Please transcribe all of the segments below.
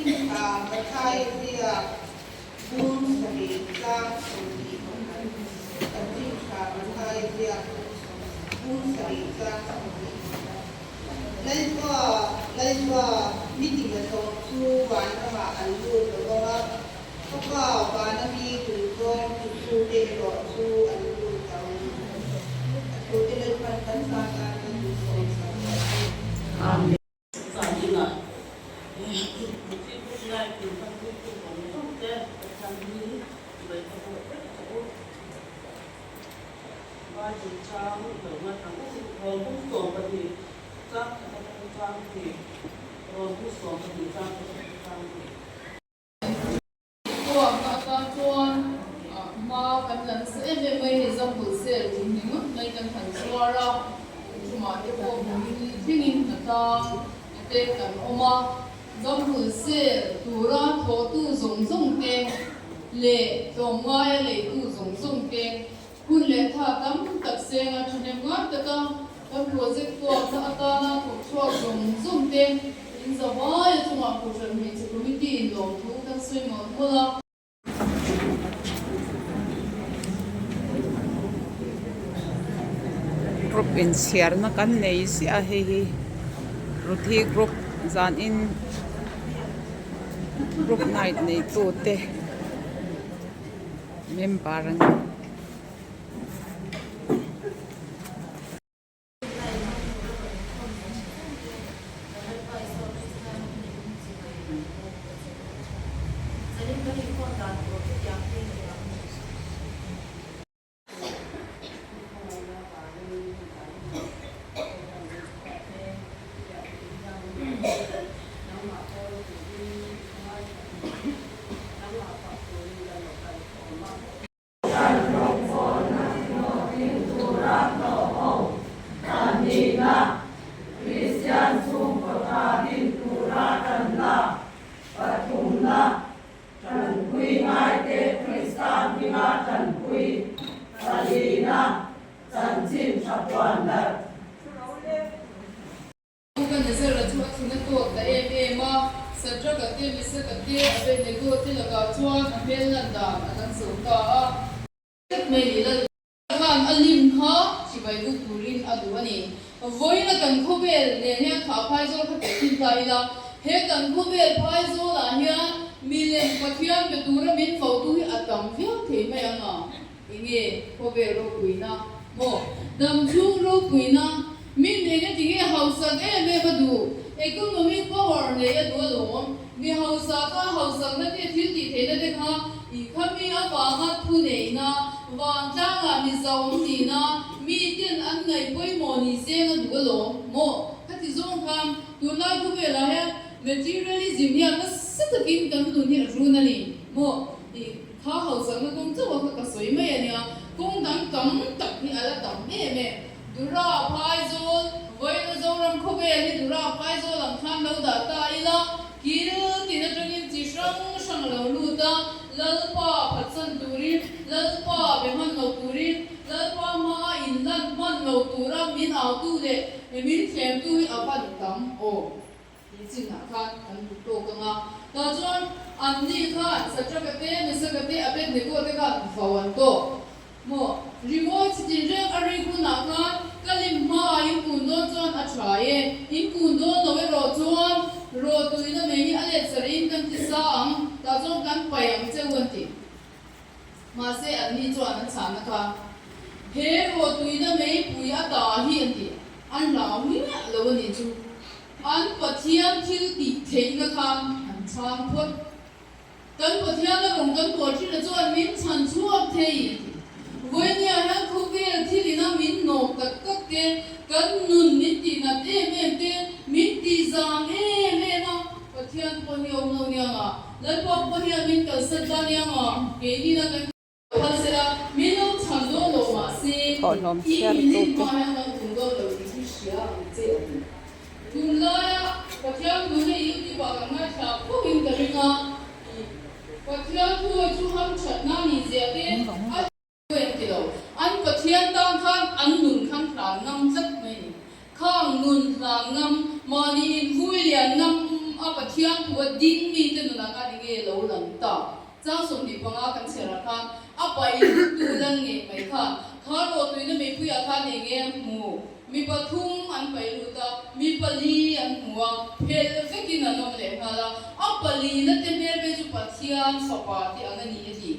Chanchin Tha Mathai ziak bung sarih chang 21. Chanchin Tha Mathai ziak bung sarih chang 21. Lalpa, Lalpa, mi tina zawng chu van ramah an lut lo vang a, ka Pa vana mi duhzawng titute erawh chu an lut ang. A thute Lalpan kan tan tan kan duhsawm sak rawh se. Amen. Kuakna atan chuan hma kan la nasa em em mai hei Zambul sel tum ni ngawt mai kan han chhuar a, chumah te pawh hmuhin thlengin hna tang te kan awm a. Zambul sel tura thawhtu zawng zawng te leh tlawmngaia leitu zawng zawng te hun leh tha tam tak senga thahnem ngai taka kan project kuakna atana thawk chhuak zawng zawng te in zavaia chungah Kohhran Hmeichhe Committee in lawmthu kan sawi mawlh mawlh a. Group inchhiarna kan nei ziah a hei hi Ruthi group zanin group night neitute member an ni. Nebuchadnezzar-a chu a thin a tawt ta em em a, Sadraka te, Mesaka te, Abednego te lakah chuan a hmel lan dan a dang zo ta a. Tlat mai ni lal khan a lim kha chibai buk turin a duh a ni. Vawiina kan khawvel nen hian kha phaizawl kha teh thin ta ila, he kan khawvel phaizawlah hian milem Pathian pe tura min votu hi a tam viau thei mai ang a. Enge khawvel ropuina maw? Damchhung ropuina min eng a tinge hausak em em a duh? Economic power nei a duh alawm. Mi hausa kha hausakna te thil tih theihna te kha i kha mi avanga thu neihna, vantlangah mi zauhawm nihna, mi ten an ngaih pawimawh ni zeng a duh alawm maw? Khati zawng khan tunlai khawvelah hian materialism hian nasa takin kan nun hi a run a ni maw? I kha hausakna kawng chauh a kha ka sawi mai a nia, kawng dang tam tak hi a la tam em em. Dura Phaizawl, Vawiina Zoram khawvel hi Dura Phaizawl ang khan lo dah ta ila, kil tin atangin chi hrang hrang a lo lut a, Lalpa phatsan turin, Lalpa be hman lo turin, Lalpa hmaa inlan hman lo tura min autu leh min thlemtu hi a van tam awm. Tih chinah khan kan duh tawk ang a, tah chuan anni khan Sadraka te, Mesaka te, Abednego te khan vau an tawk maw? Rimawi chi tinreng a rik hunah khan ka lim hmaah in kun dawn chuan a tha e, in kun dawn lo erawh chuan rawh tuina mai hi a let sarhin kan ti sa ang, tah chuan kan paih ang cheu an ti. Mahse anni chuan an chhahna kha he rawh tuina meipui a ta hi an ti, an hlau miah lo a nih chu. An Pathian thil tih theihna kha an chhang phawt. Kan Pathian a rawn kan pawl thin a chuan min chhan chhuak thei a ti. Vawinia hian khawvel thil ina min nawk tak tak te, kan nun min tih nat em em te, min tih zam em em a, Pathian pawh hi a awm lo nia nga, Lalpa pawh hian min kalsan ta nia nga, keini na kan. Phal sela, min lo chhan dawn lo mahse, Thawhlawm i chhiar inlin tu te. hma hian kan tum dawn lo tih hi hria ang che a ti. Tunlaia Pathian thu hei YouTube ah kan ngaithla fo in ka ring a, i Pathian thu hi chu hamthatna ni zia te a en ti lo. An Pathian tan khan an nun khan hlan ngam tlat mai ni. Khang nun hlan ngam, mahni invui lian ngam a Pathian. Pathian thu a ding mite nunah khan enge lo lang ta? Chang 25 kan chhiarah khan a pai tu lal ngei mai khan kha rawhtuina meipuiah khan enge a hmu? Mi pathum an pai lut a, mi pali an hmu a, phelh vekin an awm leh nghal a, a palina te hmel phei chu Pathian fapa te ang a ni a ti.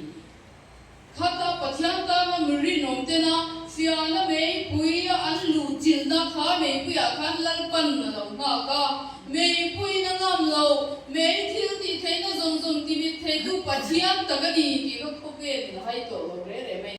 Khata Pathian tana mi rinawm tena fiahna meipui a an luh chilhna kha meipuiah khan Lalpan a lo nghak a, meipuiin a ngam lo, mei thil tih theihna zawng zawng timit theitu Pathian tak a ni tih kha khawvelin a hai tawh lo reh reh mai.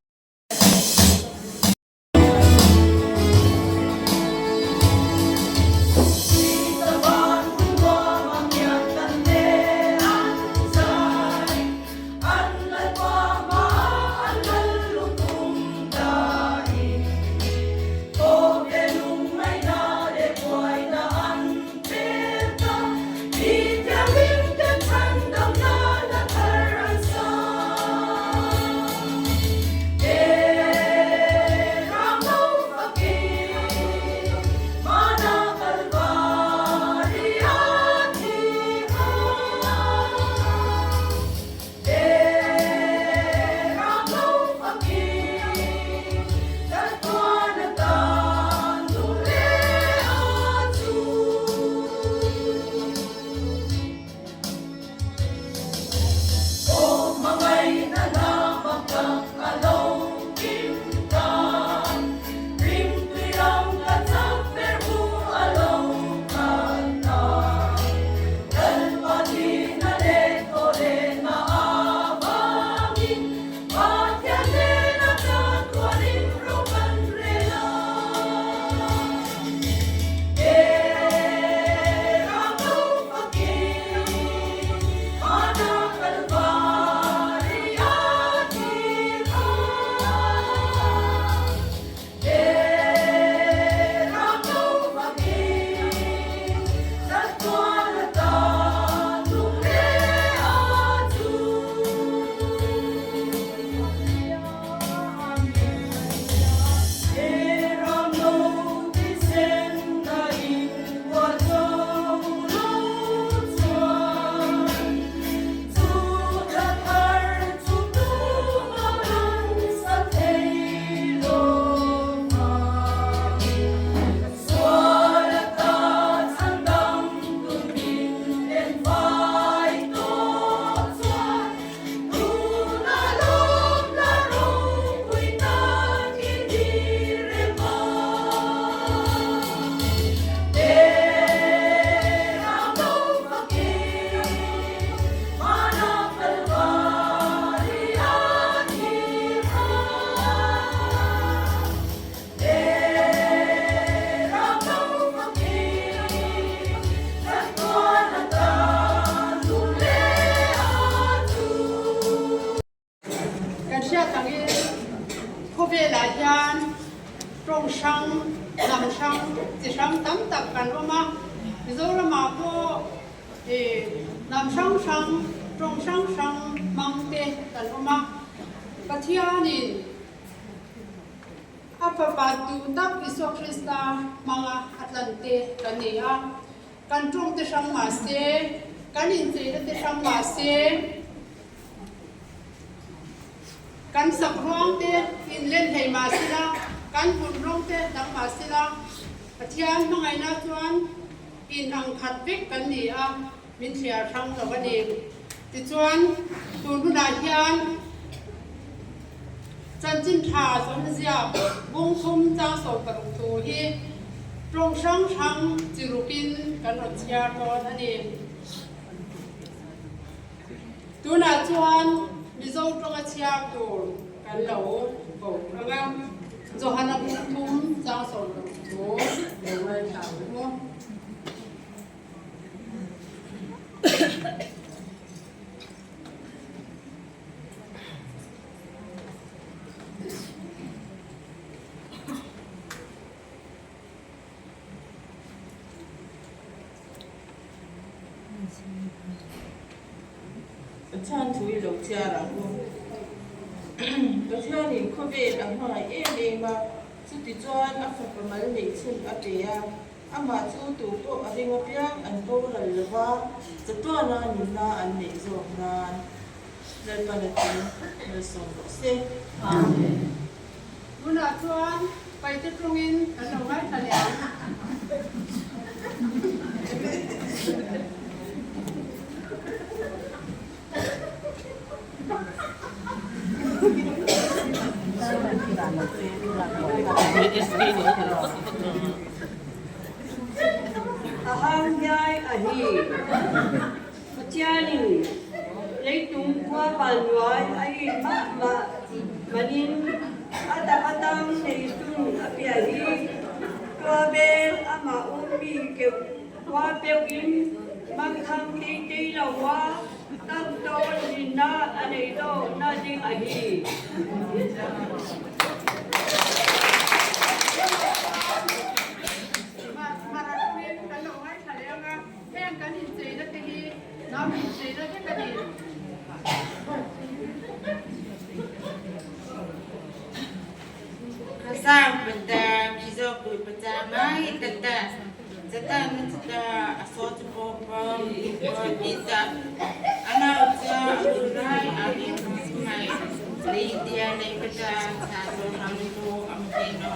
Kan hriat angin khawvelah hian tawng hrang, hnam hrang, chi hrang tam tak kan awm a. Mizoramah pawh hnam hrang hrang, tawng hrang hrang hmang te kan awm a. Pathianin a fapa duh tak Isua Krista hmanga a tlan te kan ni a. Kan tawng te hrang mah se, kan incheina te hrang mah se, Kan sak ruang te in len hlei mah sila, kan vun rawng te dang mah sila, Pathian hmangaihna chuan in ang khat vek kan ni a, min thliar hrang lo a ni. Tichuan, tun hunah hian chanchin tha zawmziak bung thum chang 16 thu hi tawng hrang hrang chi rukin kan rawn chhiar dawn a ni. Tunah chuan Mizo tawnga chhiar tur kan lo ko ang a, Johana bung thum chang 16 thu lo ngaithla ang u. Pathian thu i lo chhiar ang u. Pathianin khawvel a hmangaih em em a, chutichuan a fapa mal neih chhun a pe a. Amah chu tu pawh a ring apiang an boral lo va, chatuana nunna an neih zawk nan Lalpan a tum malsawm rawh se. Amen. Tunah chuan paite tawngin kan lo ngaithla leh ang. A hang hiai a hi. Pathianin leitung khua vannuai a in mah mah manin a tak atang neitun a piah hi tua vel amah ummi keuh khua peuhin mangkhang tei tei lo a tam tawn rinna a nei dawhna ding a hi. Heng kan incheina te hi hnam incheina vek a ni. Khasang panta khizo kui pacha mai tata chata na chata aso chu po po po ti ta anau cha rai ali mai lei dia lei pata cha so ham ko am ke no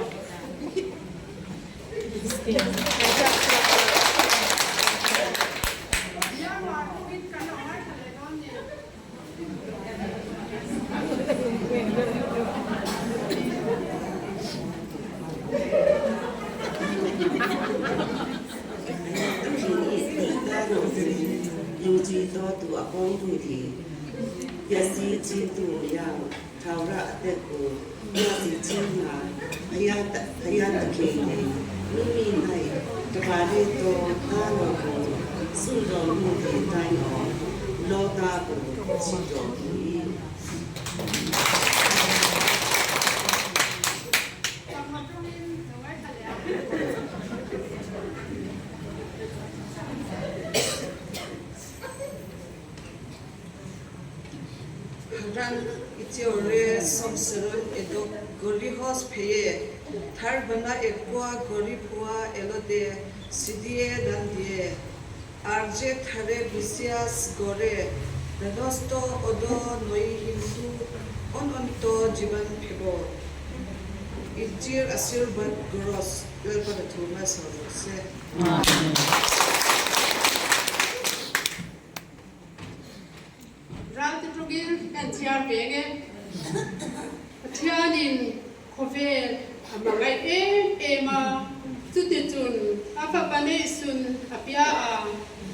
Ran Itiore Somserun Edok Gorihos Pheye Tharbana Ekua Goripua Elode Sidie Dandie Arje Thare Bisias Gore Danosto Odo Noi Hindu On Onto Jiban Phebo Itir Asir Bat Goros Lalpan a thu malsawm rawh se. Ral te tawngin kan chhiar ve nge. Pathianin khawvel a hmangaih em em a, chuti chun a fapa neihsun a pia a,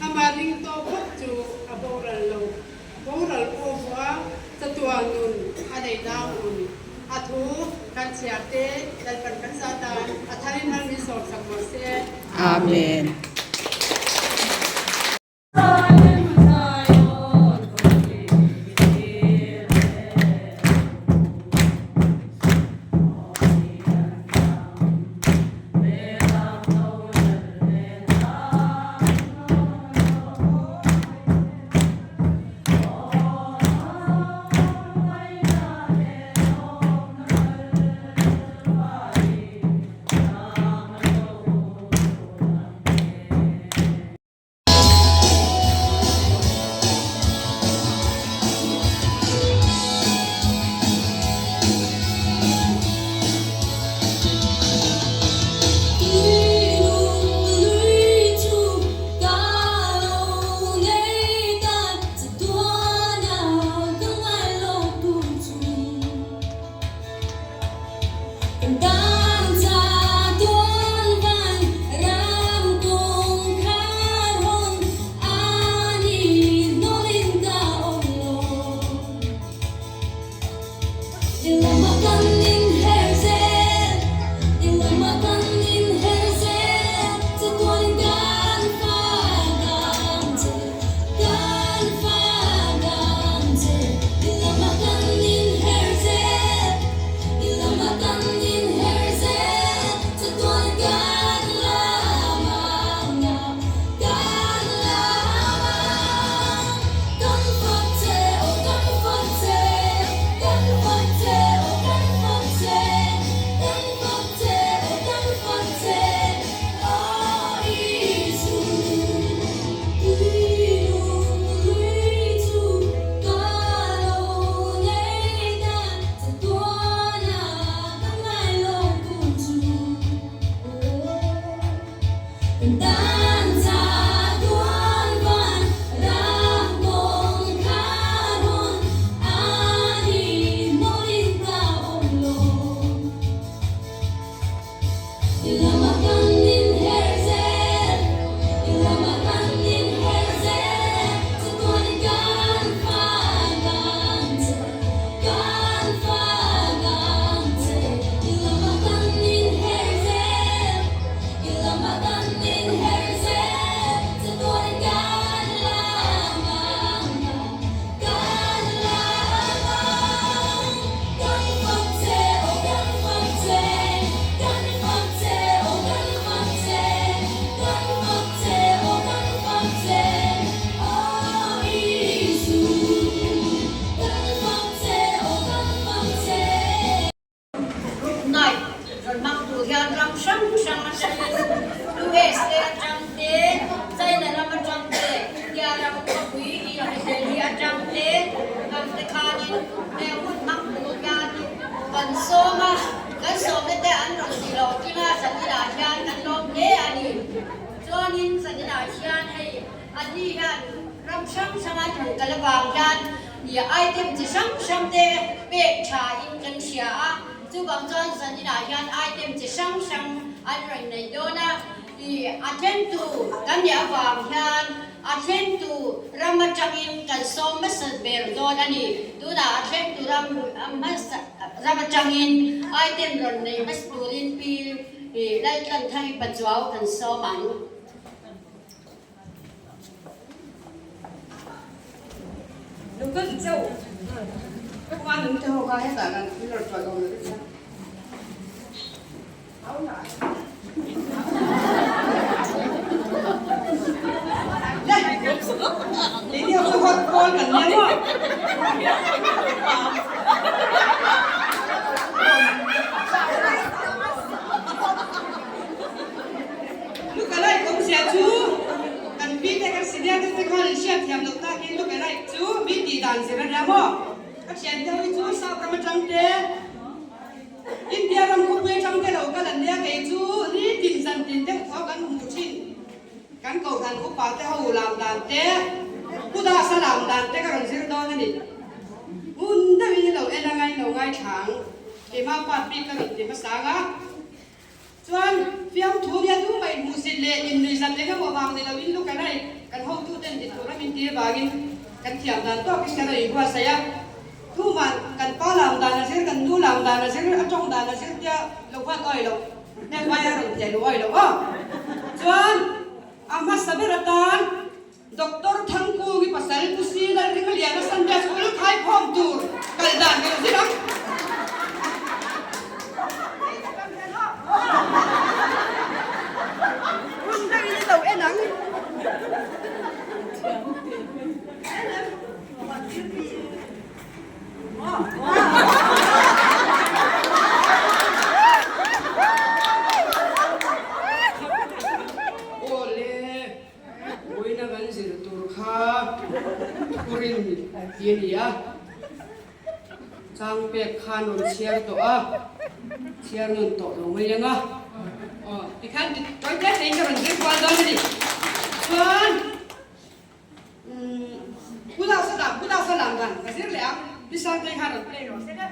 amah ring tawh phawt chu a boral lo, boral aw vuah a, chatuan nun a nei nang un. A thu kan chhiar te Lalpan kan zah tan a tharin hal min sawmsak rawh se. Amen. hle kan te khanin he hun hmang tur hianin kan sawm a, kan sawmna te an rawn ti lo tling a, zaninah hian kan lawm hle a ni. Chuanin zaninah hian hei anni hian ram hrang hrang an rawn kal avang hian item chi hrang hrang te pek tha in kan hria a, chuvang chuan zaninah hian item chi hrang hrang an rawn nei dawn a. I a thlengtu kan nih avang hian a thlengtu ram atangin kan sawm hmasa ber dawn a ni. Tunah a thlengtu ram hmasa ram atangin item rawn nei hmasa turin Pi Laltlanthangi Pachuau kan sawm ang. Lookalike awmzia chu kan pi te kan senior te te khan an hriat thiam loh takin lookalike chu mi tih dan zir a nia maw? Ka thian te ho hi chu South ram atang te India ram khawpui atang te lo kal an nia kei chu nitin zan tin deuh tho kan hmu thin. Kan kohhran upa te ho lam dan te Buddha-sa lam dan te ka rawn zir dawn a ni. Ngun deuhin i lo en anga i lo ngaithla ang. Keimah part bik ka rawn ti hmasa ang a. Chuan fiamthu nia tu mai hmuhsit leh innuihzat eng emaw vang ni loin lu kan ai kan hotuten ti tura min ti avangin kan thiam dan tawkin kan rawn inbuatsaih a. Tuman kan pa lam dan a zir, kan nu lam dan a zir, a tawng dan a zir tia lo huat awi loh, heng aia rawn thiah luh awi loh aw. Chuan a hmasa ber atan Doctor Thangkungi pasal Pu Si Lalringliana Sunday School khaikhawm tur kal dan ka lo zir ang. Hun deuhin i lo en ang. Awle. Vawiina kan zir tur kha thurin ti a ni a, chang pek khan rawn chhiar tawh a, chhiar nawn tawh lo mai ang a. Aw, tikhan tawi tek tein ka rawn zir kual dawn a ni. Chuan, umm, Pu Dasa dan, Pu Dasa lam dan ka zir leh ang, Pi Sangtei khan rawn play rawh se le.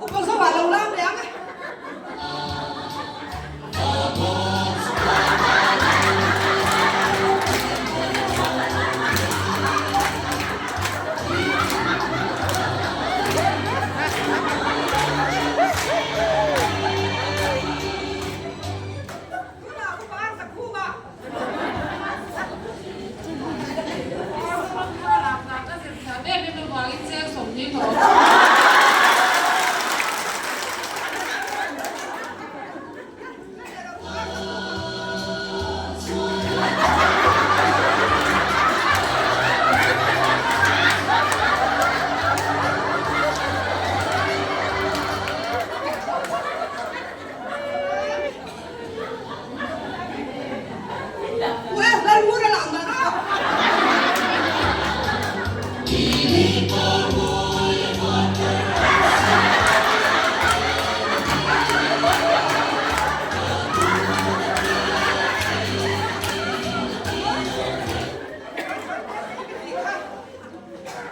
Upa zawh ah lo lam leh ang e. Tunah upa an zakhum a.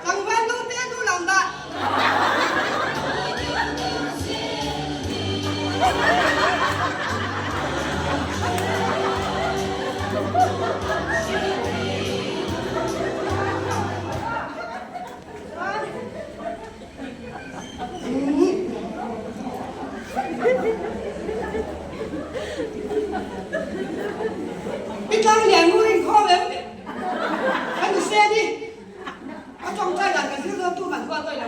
Tlangval naute a duh lo dah. Pi Tlanglian ngur inkhawm em? Kan nu se ni. A tawngtai dan kan zir dawn tu man huat awih lo.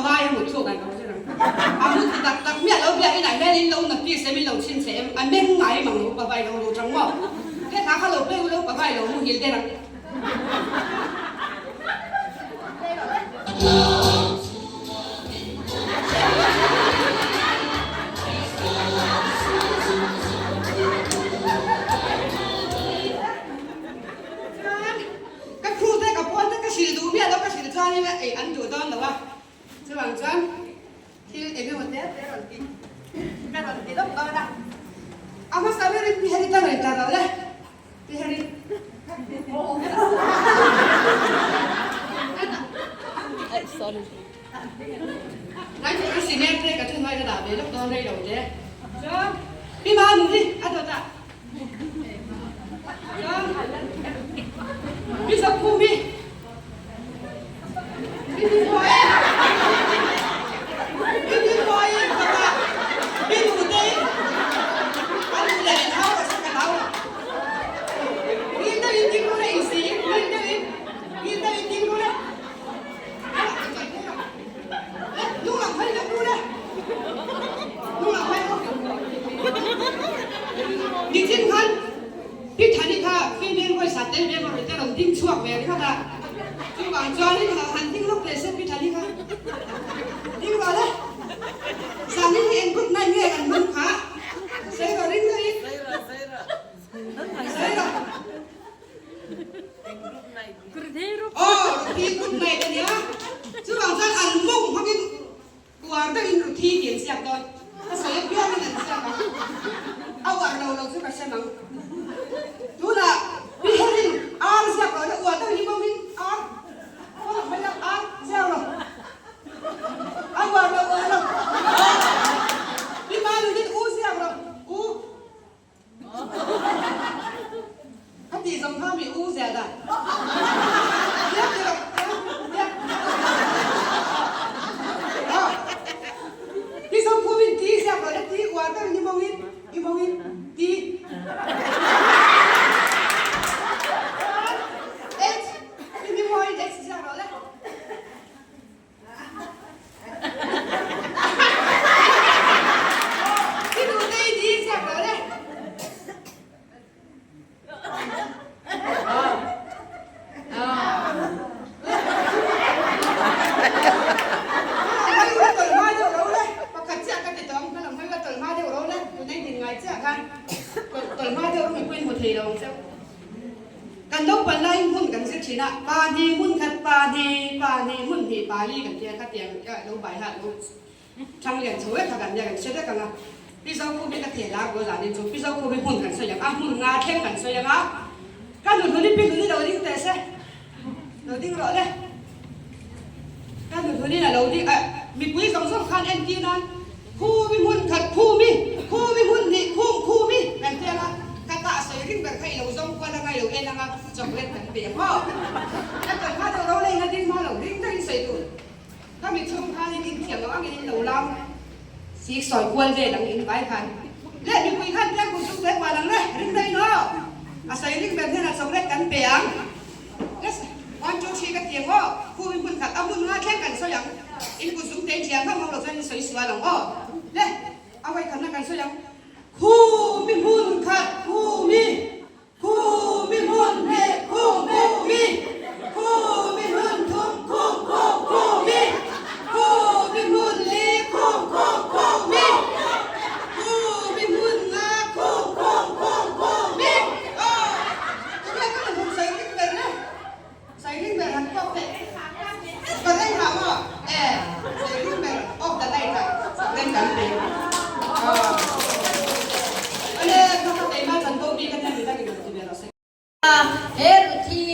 Pavai a mut chhuak an lo zir ang. A mut ti tak tak miah lo biak inah hian in lo notice em in lo chhinchhe em a meng ngai mang lo Pavai lo lut ang maw? He thla kha lo pe u lo Pavai lo muhil der ang. Chuan ka crew te ka pawl te ka hrilh duh miah lo ka hrilh chuanin ei an duh dawn lo a, chuvang chuan thil eng emaw te te rawn ti ka rawn ti lawk dawn a, a hmasa berin pi heri ka rawn tlar lo le, pi heri Ngaithla ka senior te ka thunhmai ka dah ve lawk dawn rei lo te chuan pi Manu hi a dawt a. Nichin khan Pi Thani kha female voice ah tel ve maw te rawn ding chhuak ve ringawt a, chuvang chuanin han ding lawk leh se Pi Thani kha ding rawh le, zanin hi eng group nine nge kan hman kha sawi rawh ring deuhin sawi rawh. Aw Ruthi group night a nia, chuvang chuan an mawng hmangin Uar deuhin Ruthi tih an ziak dawn. Ka sawi apiangin an ziak ang. A uar lo lo chu ka hre mang. Tunah Pi Herin ar ziak lo le uar deuhin i mawngin ar kawng mai a ar ziak lo. A uar lo uar lo. Pi Malunin u ziak lo u. A tih zawng kha mi u zia dan. Ziak ti rawh, ziak. Hi zawng khum in ti ziak rawh le ti uar deuh in i mawng in, i mawng in ti. H, i mi mawi in H ziak rawh le. I duh te i ti ziak lo le. Pakhat chiah ka ti tawh ang, hmalam hawi la tawlh hma deuh ro le, tuna i din ngai chiah khan tawlh hma deuh ro mipui in hmu thei lo ang cheu. Kan naupang laiin hmun kan zir thin a, pa hnih hmun khat, pa hnih, pa hnih hmun hnih, pa li kan tia khatiang lo bai ha lo thang lian chho vek kha kan nia kan hre vek ang a. Pi Zokhum hi ka theh la goal ah nin chu Pi Zokhum hi hmun kan sawi ang a, hmun nga thleng kan sawi ang a, ka nu hlun hi Pi Hluni lo ding teh se, lo ding rawh le. Ka nu hlun in a lo ding a, mipui zawng zawng khan entir nan Khumi hmun khat khumi, khumi hmun hnih khum khumi kan ti ang a, ka tah sawi ring ber kha i lo zawng kual anga i lo en anga chocolate kan pe ang aw. Ka tawlh hma deuh ro leng a ding hma lo ring deuhin sawi tur. Ka mi chhung khanin in thiam lo angin in lo lam sik sawi kual vel ang in vai khan. Le mipui khan piang kum chung te kual ang le ring deuhin aw. A sawi ring ber hnenah chocolate kan pe ang. Le one two three ka ti ang aw, khumi hmun khat a hmun nga thleng kan sawi ang. In kut zung te in thiam hauh hauh lo chuan in sawi sual ang aw. Le, a vawi khatna kan sawi ang. Khumi hmun khat khumi, khumi hmun hnih khum khumi, khumi hmun thum khum khum khumi, khumi hmun li khum khum khumi, khumi hmun nga khum khum khum khumi. Aw, tunge ka hmun sawi ring ber le? Sailing ber han kawk teh. Ka reng hah maw? E, sailing ber off the light ah reng kan pe. Awle, ka ka keimah chan bo bik a nia mi dangin rawn ti ve rawh se. He Ruthi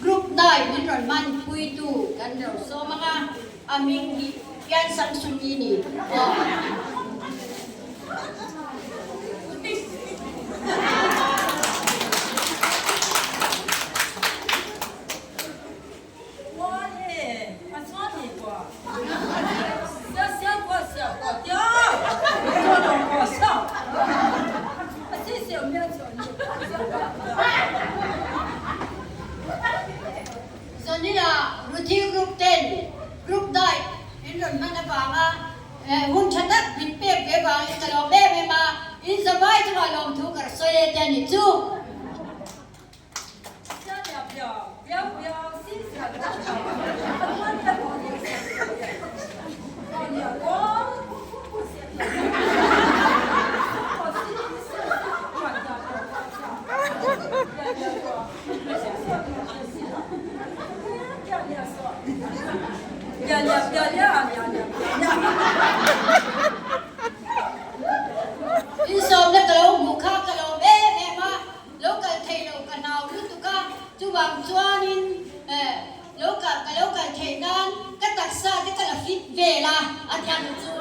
Group nai min rawn man puitu kan lo sawm ang a, a hming hi Piansang Sumi ni. Zanina Ruthi Group ten Group. Hun tha tak min pek ve vangin ka lawm em em a, in zavai chungah lawmthu ka ra sawi e te a nih chu. Insawmna ka lo hmuh kha ka lawm em em a, lo kal thei lo ka hnau lutuk a, chuvang chuanin lo kal ka lo kal theih nan ka taksa te ka la fit vel a, a thiam chu.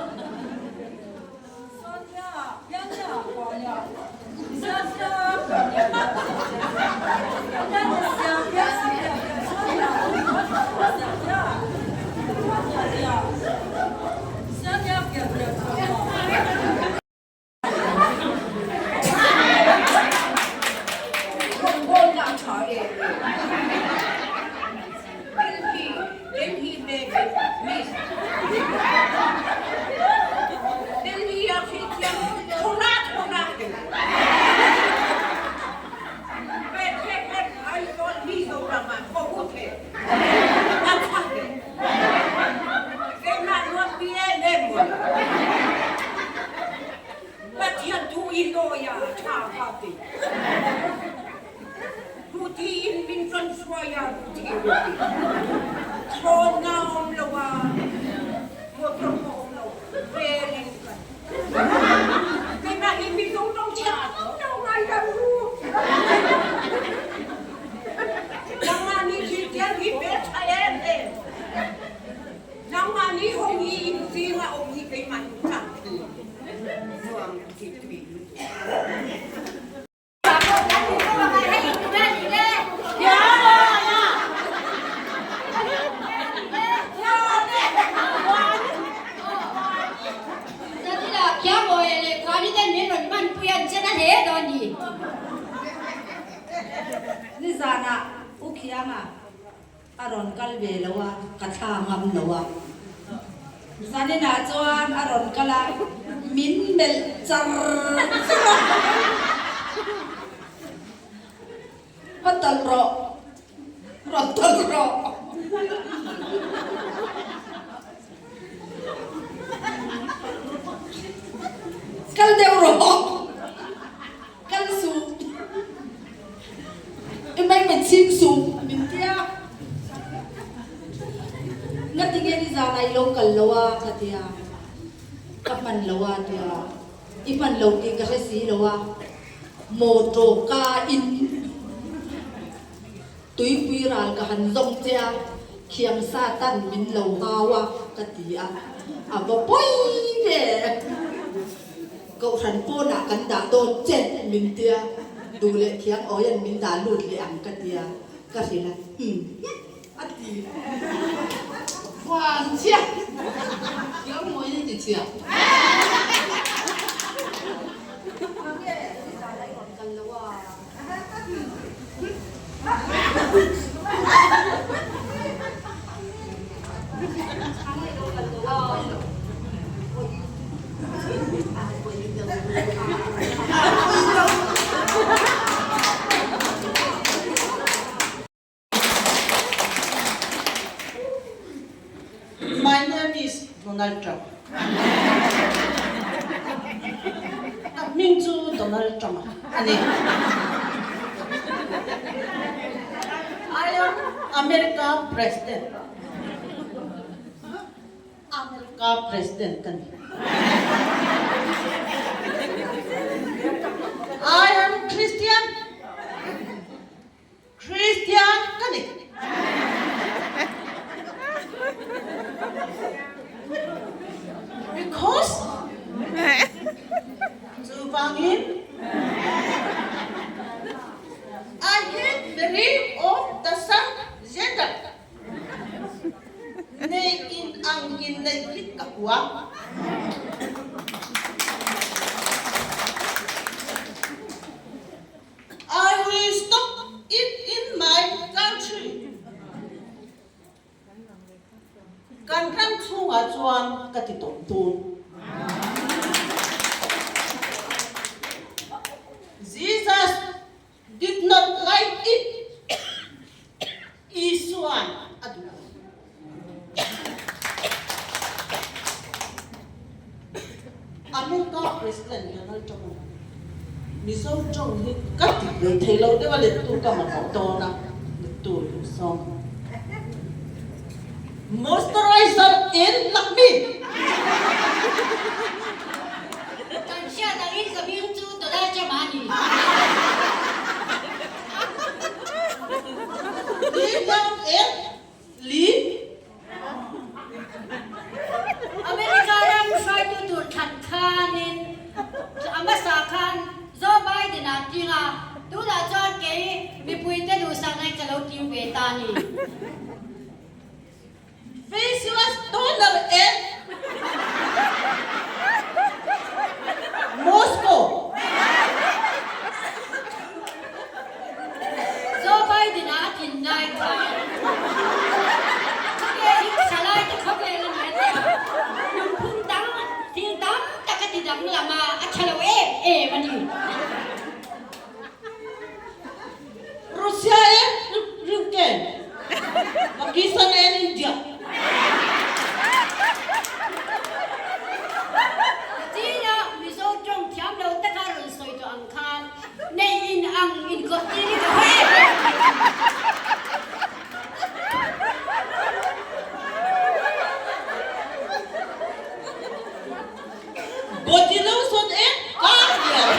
Nizanah U Khianga a rawn kal ve lo a, ka thla ngam lo a. Zaninah chuan a rawn kal a, min melh char char a. Va tawlh rawh, rawn tawlh rawh. Kal deuh rawh. Kal suh. I mai mit chhing suh min tia. Ngatinge nizan ah i lo kal lo a ka tia. Ka hman lo a tia. I hman lo tih ka hre si lo a. Motor ka in tuipui ral ka han zawng che a, khiang sa tan min lo hau a ka ti a. A va pawi ve. Kohhran pawnah kan dah dawn che min tia, duh leh thiang awian min dah lut leh ang ka tia, ka hrilh a, umm a ti. Huan chhia, thiang mawi ni ti chhia. Mange, nizan a i rawn kal lo a. My name is Donald Trump. Ka hming chu Donald Trump a ni. I am America President. America President ka ni. I am Christian. Kristian ka ni. Because chuvangin I hate the name of the son gender. Nei in ang in neih hi ka hua. I will stop it in my country. Kan ram chhungah chuan ka ti tawp dawn. America President Donald Trump a Mizo tawng hi ka ti ve thei lo deuh a lettu ka mamawh dawn a, lettu duhsawm. Moisturizer in Lakmi! Kan hriat angin ka hming chu Donald Trump a ni. Li Liang in Li. America ram hruaitu tur thlan khanin a hmasa khan Joe Biden-a an tling a, tunah chuan kei mipuite duhsakna ka lo tiu ve ta a ni. Face wash toner e Moscow. Joe Biden-a a tlin lai khan khawvel hi thalai te khawvel a ni a tia, lungphung dang thil tam tak a ti danglam a, a tha lo em em a ni. Russia e Ukraine, Pakistan and India. China Mizo tawng thiam lo taka rawn sawi tawh ang khan nei in ang inkawp tir hi ka haw em em mai. Body lotion e kar dial.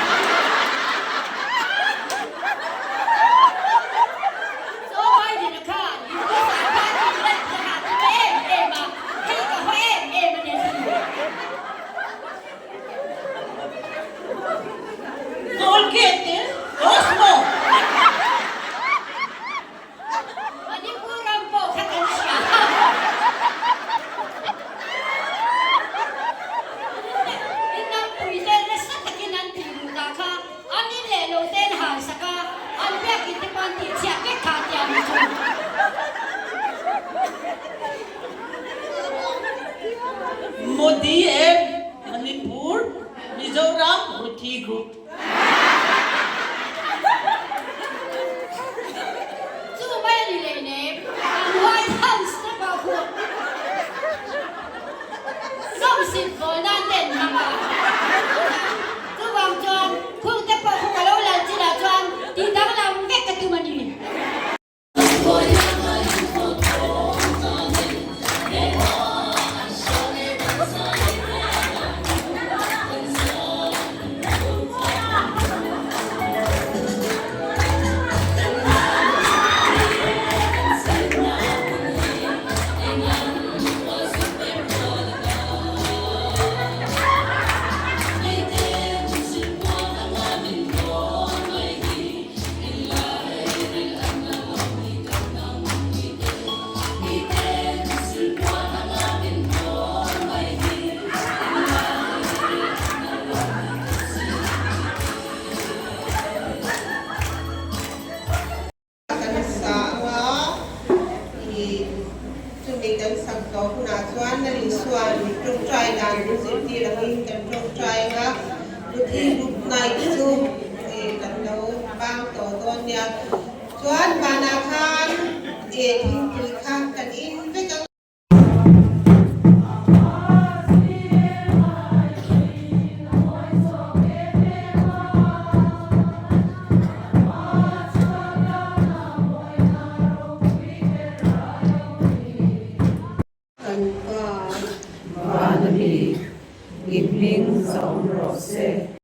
Joe Biden a khan US ah khan England kha a ti em em a, hei ka haw em em a ni a ti. Colgate e Cosmo. Manipur ram pawh kha kan hria. Innampui te nasa takin an tih duh dah kha an in leh lo ten hal sak a, an biakin te pawh an tih chhiat vek kha tia ni chu. Modi e Manipur, Mizoram, Ruthi Group. Chu mai a ni lei nem, an White House te pawh khu nawmsip vawl nan te an hmang a. Chuvang chuan khung te pawh khu ka lo lal chinah chuan tih danglam vek ka tum a ni. Kan sa anga i chumi kan sak tawh hunah chuan Lalin suan tawngtai dan min zirtir angin kan tawngtai anga Ruthi Group Night chu kan lo bang tawh dawn nia. Chuan vanah khan thingpui kha kan in.